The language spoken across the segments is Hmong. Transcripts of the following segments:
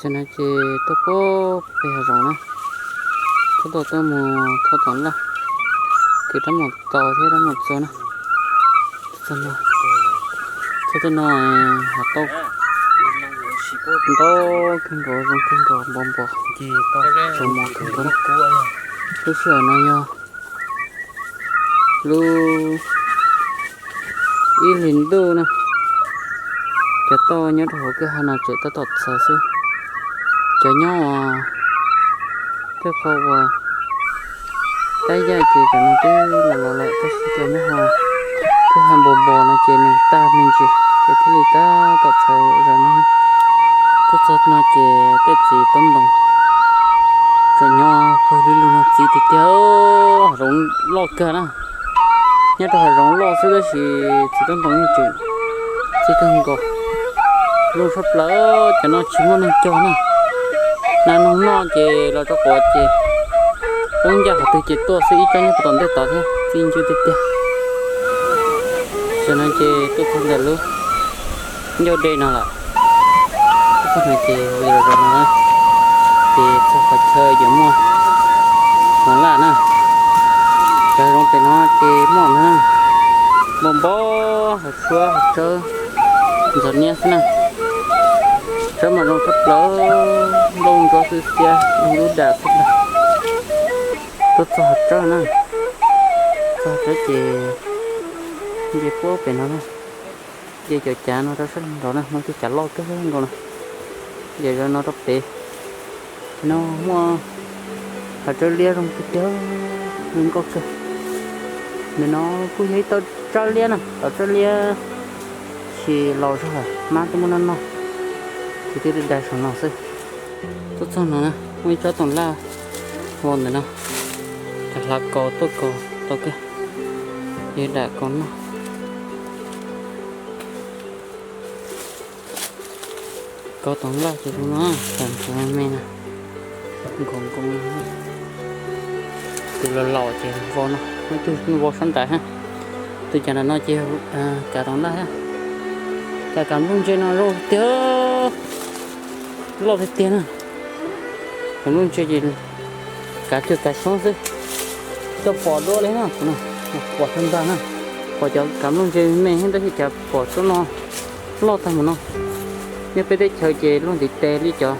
Tam no ces tuaj pem hav zoov na, tuaj tau tuaj mus thauj tom laj, kwv rab mus tos thiab rab mus txog na. Txog no, txog tej no hav tauj ntau kawg nkaus, zoo kawg nkaus, npov npov, tsaus mos kawg nkaus na. Lub sij hawm no yog lub ib hlis ntuj na, cov tauj nyob rau hauv kwj ha no tseem tab tom txhaws xwb. Cov nyob tej qho uas tab yaij ces cov no twb los los lawm, tab sis cov nyob hauv kwj ha npos npos no ces nws tag me ntsis, ces thiaj li tab tom txhaws zaws no. Tuaj txog no ces tej txiv tauj ntoo tseem nyob pawg lug lug no, txiv tiag tiag, hav zoov loj kawg na. Nyob rau hav zoov loj xwb tab sis txiv tauj ntoo yeej tseem txi kawg nkaus. Zoo tshaj plaws, cov no tsis muaj neeg cog na. Nas noog noj ces los rau quav ces poob ncaj qhov twg ces tuaj xwb, ib tsob nyob puag tom ntej tod thiab, txi ncw tiag tiag. Tam no ces tuaj txog ntawm lub ncauj dej no lawm. Tuaj txog no ces los rau no na, ces txog qhov chaw yuav muaj toov laj na. Cov zoov pem no ces muaj na, npos npos, hav tshuab hav tsawb ntxhov niab xwb na. Tsawb mas zoo tshaj plaws, nplooj ntsuab xwb xiab, zoo lub dam xwb ntag. Tuaj txog hav tsawb na, txog hav tsawb ces nce puag pem no na. Nce cov cav no rau sab nraud na, muaj tej cav loj kawg nkaus na. Nce zaum no rau pem, no muaj hav tsawb liab zoo tiag tiag, zoo nkauj kawg. Ntawm no kuj yog ib tauv tsawb liab na, tauv tsawb liab tsis laus zog, mab twb muab noj noj, ces twb daig saum no xwb. Tuaj txog no na, muaj ib tsob toov laj vau ntawm no, cov hlav kaus tuaj kaus tau kawg, yog dam kaus noj. Kaus toov laj ces zoo no, tawm nrov me me na, nkaus nkaus. Tus laus laus ces vau no, muaj ib tug vau sab nraud thiab. Tus cav nram no ces kav toov laj thiab. Kav kav nplooj ntse no zoo tiag, loj tiag tiag na. Kav nplooj ntse ces kav cuag kav xyoob xwb, coj pom dua li na, pom tag ntag na. Pom cov kav nplooj ntse me me thiab tab sis cas pom tsob no loj tag mus no. Nyob peb teb chaws ces luaj ntiv tes li cov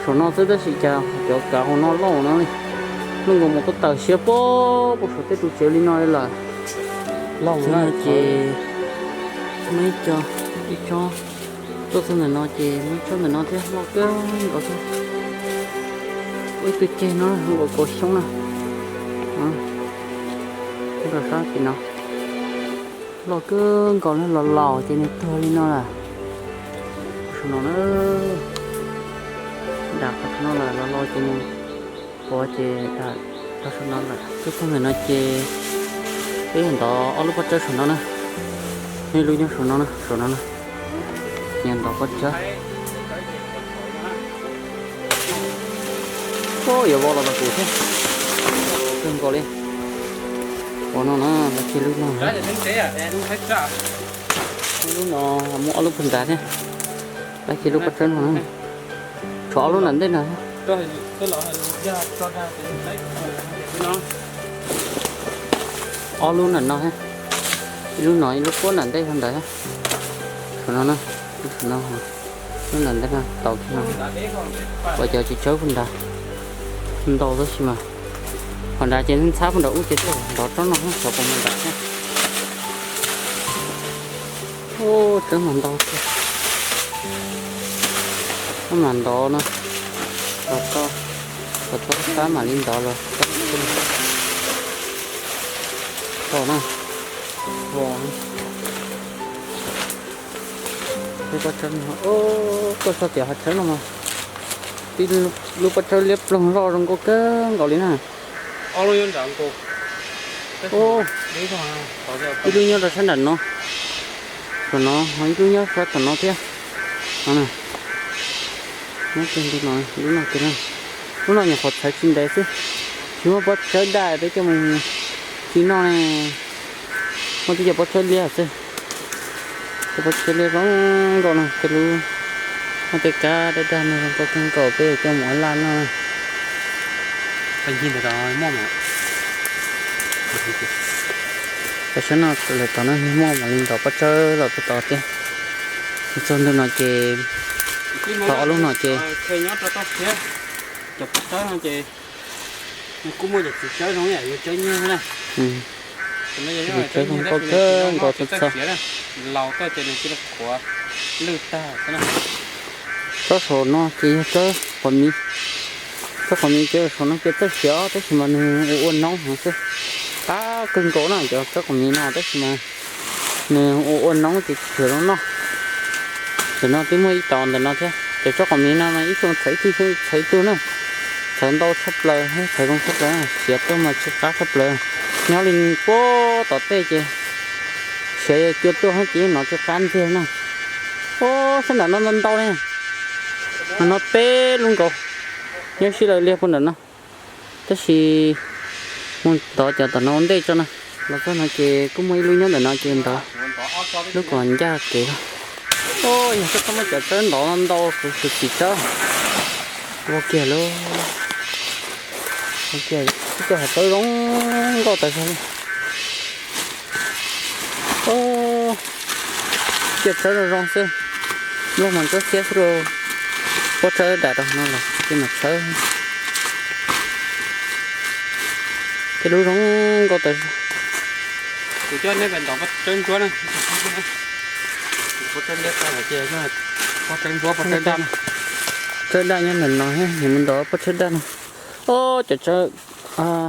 saum no xwb tab sis cas cov kav hauv no loj no li. Luaj nkaus mus tuaj tawm siab puag puag saum tej ru tsev li no li lawm. Ces muaj ib co, ib tsob tuaj txog ntawm no ces muaj ib tsob ntawm no thiab loj kawg nkaus thiab. Ua ib tug ceg no zoo nkaus kaus xyoob na. Rau sab tim no loj kawg nkaus na, los laus ces nws tuag li no lawm. Qhov saum no na, dam qhov saum no lawm, los laus ces nws quav ces dam rau saum no lawm. Tuaj txog ntawm no ces peb yog ntov ob lub pob tsawb saum no na. Ib lub nyob saum no na, saum no na, yog ntov pob tsawb. Yuav vau los mas kuv thiab, kawg nkaus li. Ua no na, lab kiag lub no, lub no muaj ob lub puag nrad thiab. Lab kiag lub pob tsawb no na, tshuav ob lub nram ntej no. Ob lub nram no thiab, ib lub no ib lub puag nram ntej ntawd thiab. Saum no na, saum no, lub nram ntej no tau kiag no. Pom cov txiv tsawb puag nrad ntau tab sis mas qhov nrad ces ntxhab puag nrad ub ces nrov tsob no xyov puas mus nrad thiab. Ub, tsawb mas ntau tiag. Tsawb mas ntov no, los txog, los txog qab mam li ntov los tau na. Ua, lub pob tsawb no, tuaj txog tias hav tsawb no mas, tib lub pob tsawb liab ploog loj zoo nkauj kawg nkaus li na. Ib lub nyob rau sab nram no, tom no, ho ib lub nyob sab tom no thiab. No, nyob kiag ntu no, lub no kiag na. Lub no nyuam qhuav txhawv tsis ntev xwb, tsis muaj pob tsawb daj peb coj mus ci noj ne. Muaj tib co pob tsawb liab xwb. Cov pob tsawb liab zoo nkauj no, cov lub Muaj tej kab daj daj no zoo nkauj kawg nkaus peb yuav coj mus ua laj noj. Tam sim no lawv tom no muaj mam li ntov pob tsawb los puag tod thiab. Txog ntu no ces, thaum ob lub no ces, cov pob tsawb no ces nws kuj muaj cov txiv tsawb zoo ib yam yus tsawb nyiaj na. Tsawb zoo nkauj kawg nkaus txog txog. Laus tuaj ces nws cia li qhuav lwj tag xwb na. Tsob saum no ces yog tsawb quav miv. Tsawb quav miv ces saum no ces txawj siav tab sis mas nws ua ua noob no xwb. Qab kawg nkaus na cov tsawb quav miv no tab sis mas nws ua ua noob ces tsis tshua zoo noj. Ntawm no twb muaj ib tog ntawm no thiab. Cov tsawb quav miv no mas ib xyoo txhawv ib tug, ib xyoo txhawv ib tug na. Txhawv ntau tshaj plaws, txhawv zoo tshaj plaws, siav tuaj mas tsw qab tshaj plaws. Nyob li puag tom tej ces siav cua tuaj ces yeej hnov tsw qab ntxiag na. Ua sab nram no ntau ntau ne. No no peb lub nkaus, nyob sib law liag puag nram no. Tab sis mus ntov cov tom no ua ntej tso na. Los txog no ces kuj muaj ib lub nyob ntawm no ces ntov lub kom ncaj kev. Yog koj muab cov tsawb ntov ntau kuv tsis txim tsawb. Ua kiag lauj. Ua kiag, ib co hav tsawb zoo nkauj tas zog li. Ua kiag tsawb zoo zoo xwb. Nplooj mas ntsuab xiab xwb rau. Pob tsawb dam rau no los ces mas tshawb. Tej lub zoo nkauj tas zog. Kuv coj nej pais ntov pob tsawb ntsuab na. Pob tsawb liab tag lawm ces pob tsawb ntsuab, pob tsawb daj. Tsawb daj nyob ntawm no, nws mus ntov pob tsawb daj no. Ob, cov tsawb,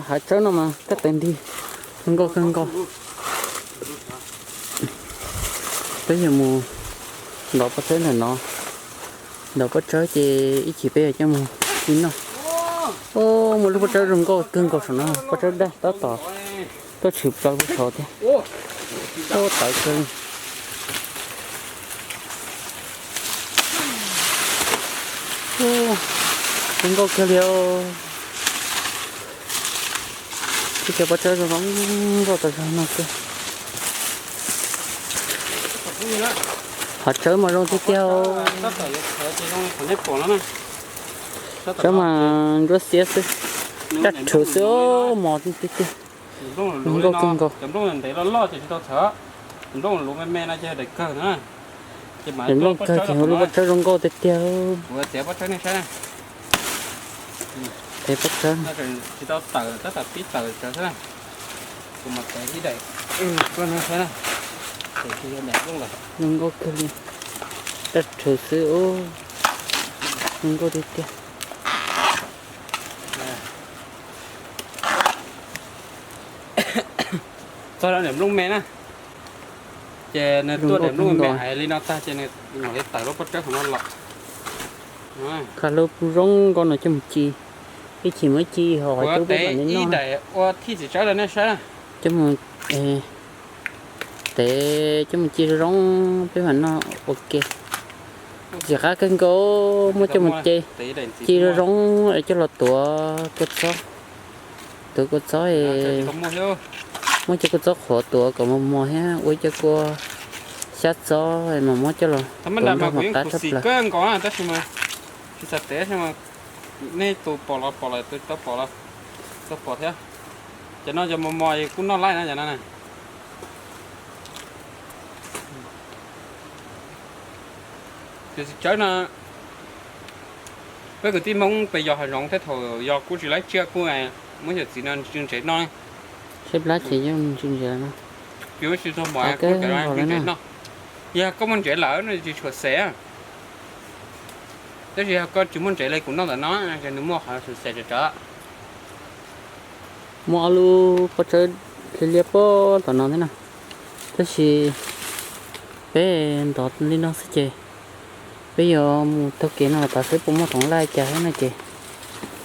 hav tsawb no mas kab tes nti, zoo nkauj kawg nkaus. Peb yuav mus ntov pob tsawb ntawm no. Ntov pob tsawb ces ib chim peb yuav coj mus ci noj. Muaj lub pob tsawb zoo nkauj kawg nkaus saum no, pob tsawb daj tab tom tuaj tshwm plaws puag saud thiab. Tawv kawg li. Zoo nkauj kawg li. Tib cov pob tsawb zoo zoo nkauj tas zog no xwb. Hav tsawb mas zoo tiag tiag. Tsawb mas ntsuab xiab xwb, daj rhuv xwb, mos tiag tiag. Zoo nkauj kawg nkaus. Daim nplooj kawg ces ua lub pob tsawb zoo nkauj tiag tiag. Tes pob tsawb. Zoo nkauj kawg li. Daj rhuv xwb, zoo nkauj tiag tiag. Txog daim nplooj me na, ces nws tuaj daim nplooj me hais li no tag ces nws mam li tawm lub pob tsawb hauv no los. Khav lub zoo nkauj no coj mus ci, ib chim muab ci hauv coj mus noj. Ua thij txiv tsawb rau nej saib. Coj mus, tes coj mus ci zoo zoo peb mam noj ua ke. Txiv qab kawg nkaus, muab coj mus ci, ci zoo zoo es coj los tuav kua txob. Tuav kua txob, muab cov kua txob qhuav tuav kom mos mos thiab ua cov kua xyab txob mas muab coj los tuav nrog mas qab tshaj plaws. Nej tus pom los pom lawm, tus tsis tau pom los tau pom thiab. Cov no yog mos mos kuj noj laij na cov no. Cov txiv tsawb no, peb kwv tij Hmoob pes yos hav zoov thiab thaum yos kuj tsis laib tsiaj kuj muab cov txiv no ntsw ntsev noj. Seb plab ces yeej ntsw ntsev no. Yuav tsis txog mos kuj ntsw ntsev noj. Yog koj muaj ntsev lawm no tsis tshua xav. Tab sis yog koj tsis muaj ntsev li kuv noj ntawm no ces nws muaj qhov xav xav tsawv tsawv. Muaj ob lub pob tsawb liab liab puag tom no thiab na. Tab sis peb ntov li no xwb ces peb yuav mus taug kev no los tod seb puas muaj toov laj cas thiab no ces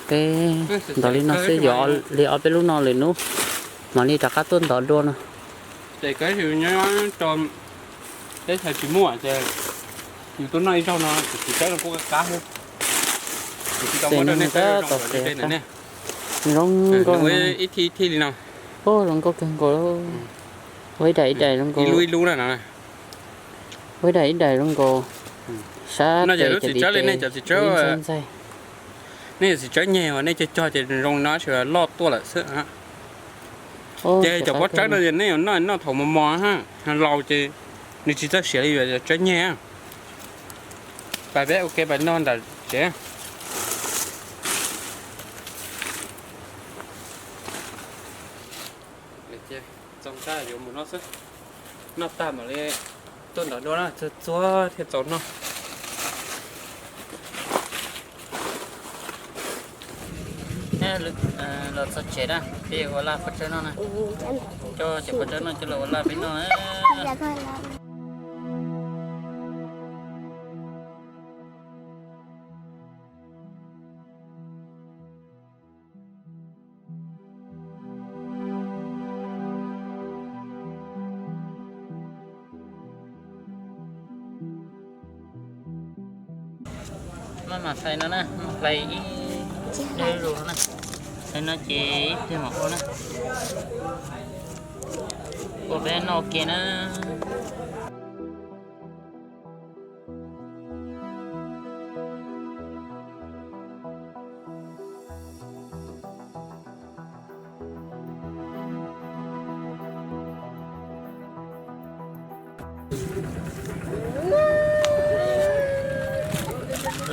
peb ntov li no xwb, yuav li ob peb lub no lwm hnub mam li rov qab tuaj ntov dua no. Ces koj nyob rau teb chaws tsis muaj ces yus tuaj noj ib zaug no kuv tsis teb no kuj qab qab xwb. Ces nws tab tom xav, zoo nkauj ib thij ib thij li no. Zoo nkauj kawg nkaus. Ua ib daim ib daim zoo nkauj. Ua ib daim ib daim zoo nkaus. No ces lub txiv tsawb li nej cov txiv tsawb, nej cov txiv tsawb nyeg uas nej cog cog ces zoo no tab sis loj tuaj lawm xwb. Ces cov pob tsawb no ces nej yuav noj noj thaum mos mos, laus ces nws tsis txawj siav li cov tsawb nyeg. Pais peb ua ke pais noj ntawm tsev. Txaus ntshai yuav mus noj xwb. Noj tag mam li tuaj ntawd dua na, txuag txuag thiaj txaus noj. Los txog tsev na, peb ua laj pob tsawb noj na. Coj cov pob tsawb no coj los ua laj peb noj na. Maj mam hlais no na, hlais ib lub lus na. Hlais no ces ib pliag mam ua na. Ua peb noj ua ke na.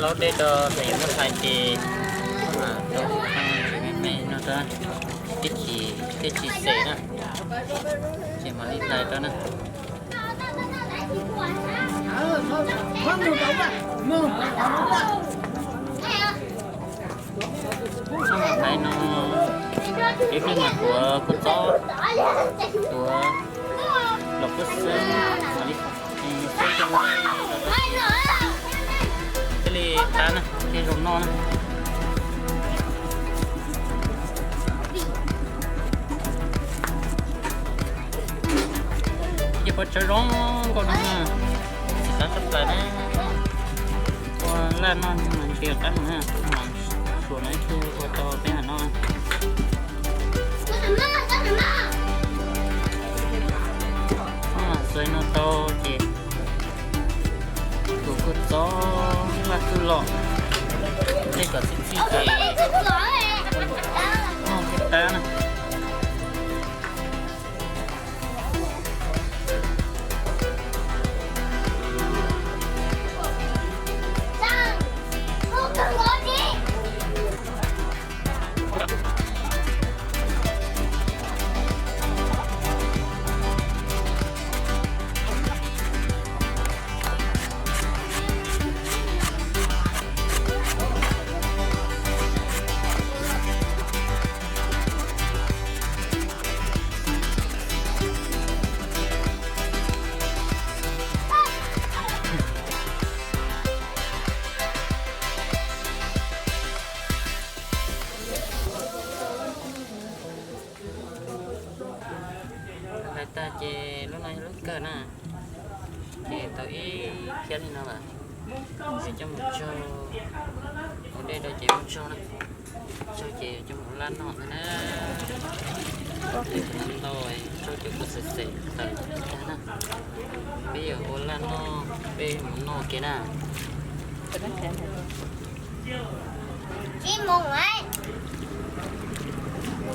Laub dej rau ntawm yuav muab hlais ces rau me me no rau, ib chim thiaj tsis xes na, ces mam li hlais rau na. Hlais no, ib pliag mas tuav kua txob, tuav los kuj xwb, mam li xwb, thiaj li qab na, thiaj zoo noj na. Ces pob tsawb zoo nkauj no na, txiv qab tshaj plaws na. Ua laj noj mas ntshe qab heev na, mas suav no ib tug ua tau peb mam noj. Xuav no tau ces tus kua txob laj twb los, tej kom txhij txhij ces noj thiaj qab na. Hlais tag ces lub no yog lub kawg na, ces tau ib phiab li no lawm. Ces coj mus tsau, ua dej rau ces muab tsau na, tsau ces coj mus laj noj ntag na. Ntau, tsau cov kua xes xes tawm tag na. Peb yuav ua laj noj, peb mus noj ua ke na. Ib moos lawm.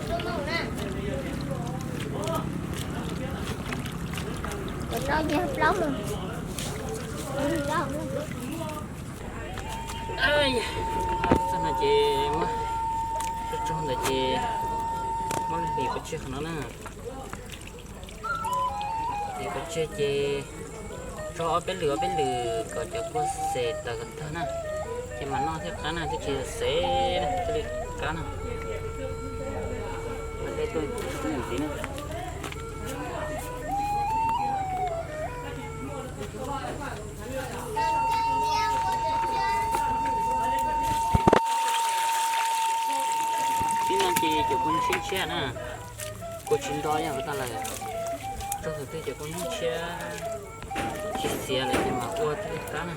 Tus no yog plaub moos. Txog no ces muab tso tsau ntawd ces muab hliv pov tseg qhov no na. Hliv pov tseg ces tso ob peb lwm ob peb lwm kom cov kua xes tawm kom tag na, ces mam noj thiaj qab na, thiaj tsis xes na, thiaj li qab na. Tib no ces cov kua ntshiab ntshiab na, kua tsis nto yog tag lawm. Tso tus twg cov kua ntshiab ntshiab tsis xiav lawm ces mam ua thiaj li qab na.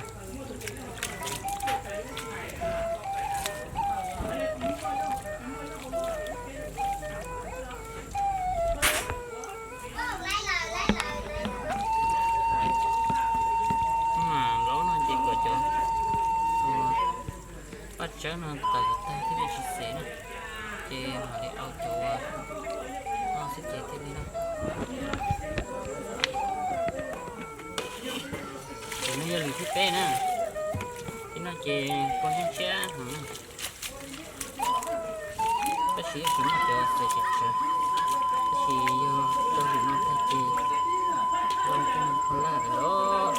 Mas laub no ces kom Tsawb no tawm tag thiaj li tsis xev na, ces mam li au cov no xwb ces thiaj li no. Ces no yog lwm thib peb na, thib no ces pua ntshiab ntshiab heev na. Tab sis yeej tsis muaj cov xaws tsawv tsawv, tab sis yog tau lwm no tag ces zoo coj mus ua laj lawm los.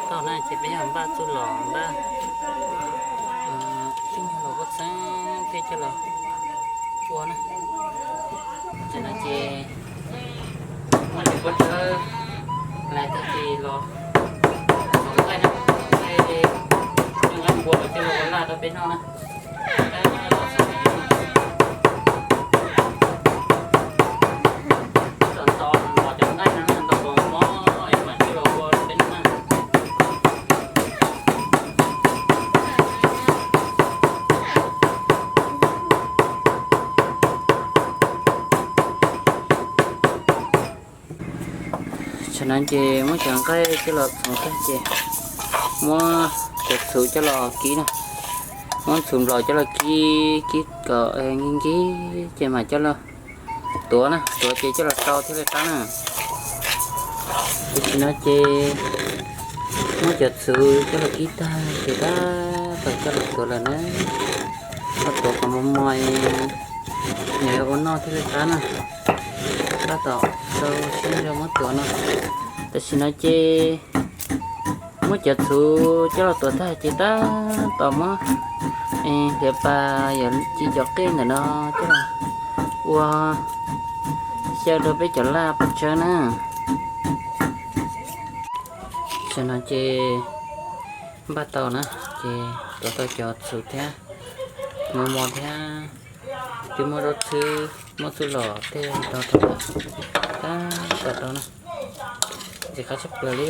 Tau na ces peb yog npaj txuj lom npaj ib nyuag los pob txeeb thiab coj los ua na. Tam no ces muab cov pob tsawb lais tag ces los txhoov nqaij na, nqaij, nqaij npua los coj los ua laj rau peb noj na. Tau ntau los cov nqaij no ntau los mob es mam coj los ua rau peb noj na. Tam no ces muab cov nqaij coj los txhoov tag ces muab cov txhuv coj los kib na. Muab txhuv nplaum coj los kib kib kom nkig nkig ces mam coj los tuav na, tuav ces coj los rau thiaj li qab na. Tam sim no ces muab cov txhuv coj los kib tag ces tab tom coj los tuav lawm na. Coj los tuav kom mos mos, nws ua noj thiaj li qab na. Tab tom rau siab rau muab tuav no. Tam sim no ces muab cov txhuv coj los tuav tag ces tab tom muab hliav pas yam li cov qij ntawm no coj los ua xyaw rau peb cov laj pob tsawb na. Tam no ces npaj tau na, ces tuav tau cov txhuv thiab, mos mos thiab, twb muab zaub txhwb, muab txuj lom tej rau rau, tab tom rau na, ntxim qab tshaj plaws li.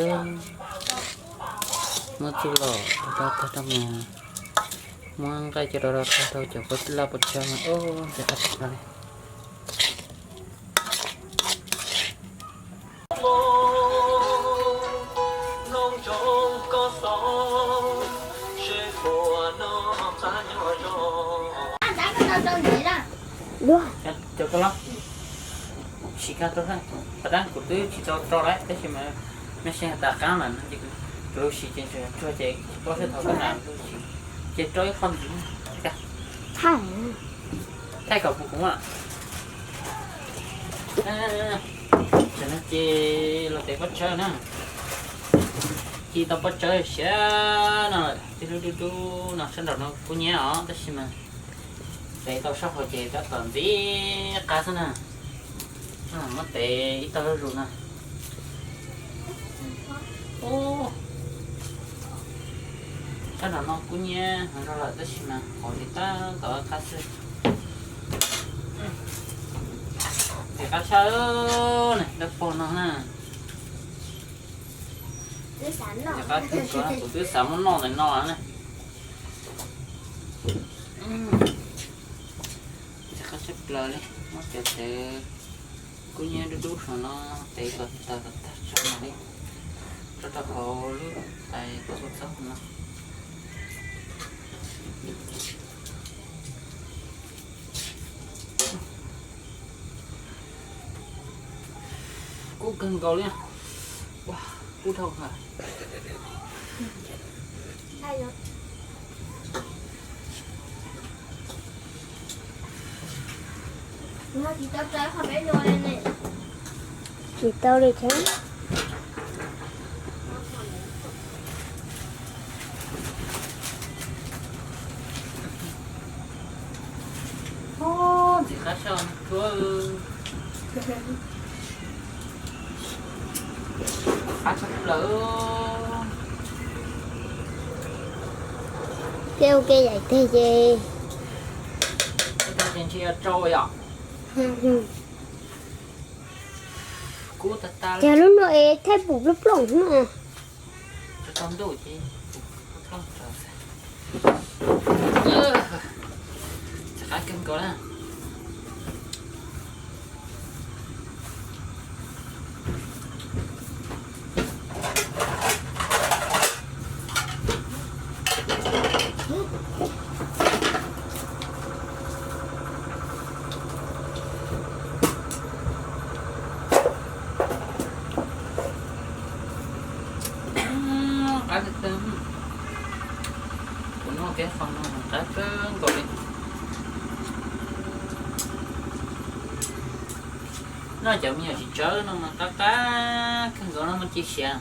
Muab txuj lom rau tag rau mas, muab nqaij coj rau rau tag rau cov laj pob tsawb mas, ntxim qab tshaj plaws li. Dua. Cov koj los, sim kag rau, pas dab kuv twb tsis tau rau lawm tab sis mas mej seej tas qab lawm no ces kuv lub sim ces tsuag ces tsis paub seb thaum koj nas lub sim ces rau ib qho ntxiv. Thaij, thaij kom kuv kuv a. Tam no ces los tev pob tsawb na. Ci tau pob tsawb siav no lawm, tib lub dub dub no sab nraum no kub hnyiab os, tab sis mas tev tau sab hauv ces tab tom ntxim qab xwb na. Muab tev ib tog zuj zus no. Sab nraum no kub hnyiab heev rau lawm tab sis mas hauv ces tab tom qab xwb. Ntxim qab tshaj, dawb paug no na. Ntxim qab, kuv twb xav muab noj ntawm no na. Ntxim qab tshaj plaws li, muab cov tev kub hnyiab dub dub saum no tev kom tag kom tag tso mam li tso rau hauv lub tais kua txob no. Kub kawg nkaus li. Kub dhau heev. Tsis tau li thiab. Qab tshaj plaws. Tej ua ke yaim teg ces, ces ntshe yuav tsau yom. Kub tag tag. Cas lub no es thaij pum plooj plooj no. Tau ntuj ces pum plooj plooj. Qab kawg nkaus na. Qab kawg, kuv noj kiag qhov no mas qab kawg nkaus li. Noj cov me nyuam txiv tsawb no mas qab qab kawg nkaus, no mas cia siav,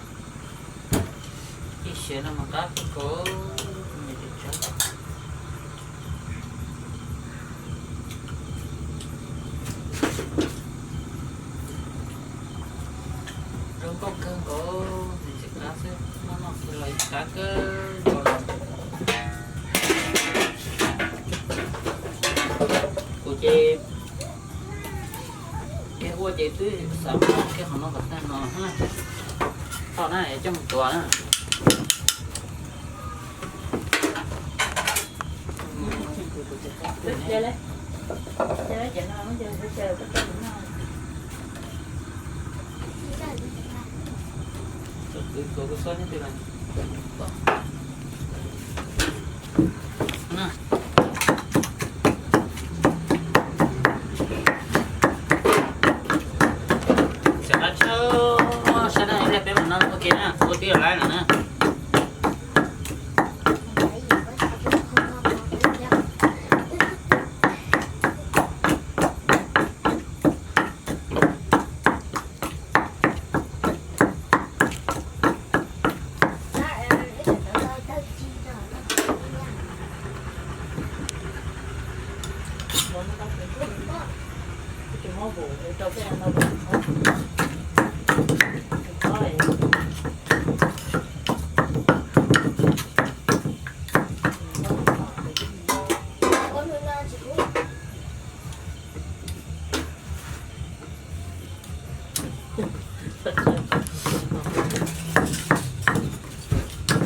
cia siav no mas qab kawg nkaus, me nyuam txiv tsawb. Zoo nkauj kawg nkaus, nws tsis qab xwb, muab noj kiag los qab kawg nkaus. Kuv ces, kiag ua ces twb xav muab kiag qhov no kom tag no. Tau na, coj mus tuav na. Txawm qab tshaj, sab daj ib pliag peb mam noj ua ke na, ua tib lawm lawm na.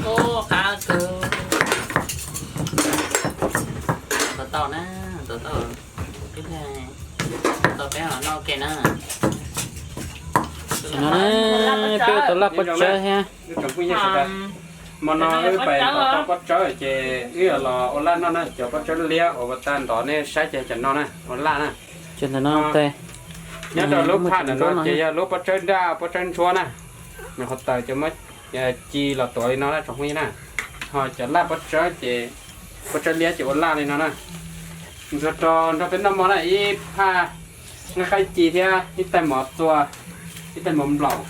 Ua qab kawg. Tau tau na, tau tau. Tau peb mam noj ua ke na. Tam sim no na, peb ua tau laj pob tsawb thiab. Hmo no wb pais tau pob tsawb ces wb yuav los ua laj noj na, cov pob tsawb liab uas ua tag ntov nej saib ces cov no na, ua laj na. Ces ntawm no, nyob rau lub phaj ntawm no ces yog lub pob tsawb daj pob tsawb ntsuab na. Nws qhov taws ces muab ci los tuav li no na tsoom phooj ywg na. Ho cov laj pob tsawb ces, pob tsawb liab ces ua laj li no na. Ntxuag rau nrog peb noj mov na, ib phaj nqaij qaib ci thiab ib tais mov txua, ib tais mov nplaum,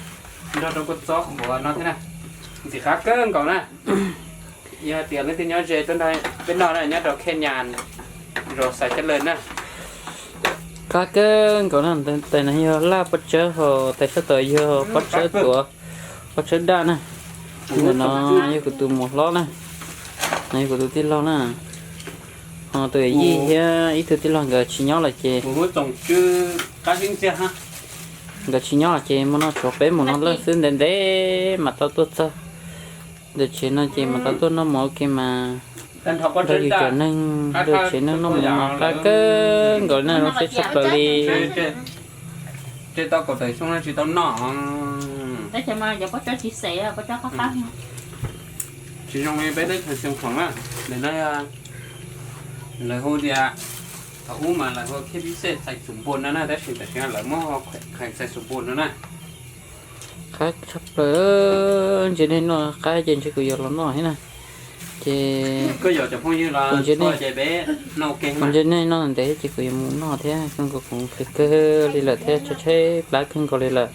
nrog rau kua txob qhuav no thiab na. Ntxim qab kawg nkaus na. Yog hais tias leej twg nyob ze tuaj nrog peb noj na, nyob rau Khej Nyas, zos Xais Cab Lawm na. Qab kawg nkaus na, tais no yog laj pob tsawb, ho tais sab tod yog pob tsawb tuav, pob tsawb daj na. Ntawm no yog kuv tus muam hlob na, no yog kuv tus tij laug na. Ho tus yij thiab ib tug tij laug nkawd tsis nyob lawm ces, nkawd tsis nyob lawm ces muaj noj tshuav peb mus noj lawj xwb, ntev ntev mas tau tuaj txog ntawm tsev no ces mas tau tuaj noj mov ua ke mas nrog yus cov neeg, nrog tsev neeg noj mov mas qab kawg nkaus na, zoo siab tshaj plaws li. Tsis tau kaum tawm xyoo no tsis tau noj. Tsis zoo li peb teb chaws Xeev Khuam na, lawv hu tias, thaum ub mas lawv hu khej pib xej xais xum npua no na, tab sis tam sim no lawv muab kheev xais xum npua no na. Qab tshaj plaws, ntshe nej noj qab ces ntshe kuv yuav los noj thiab na. Ces kuv ntshe nej noj ntev ces kuv yuav mus noj thiab, kawg nkaus kuv nqhis kawg li lawm thiab tshaib tshaib plab kawg nkaus li lawm.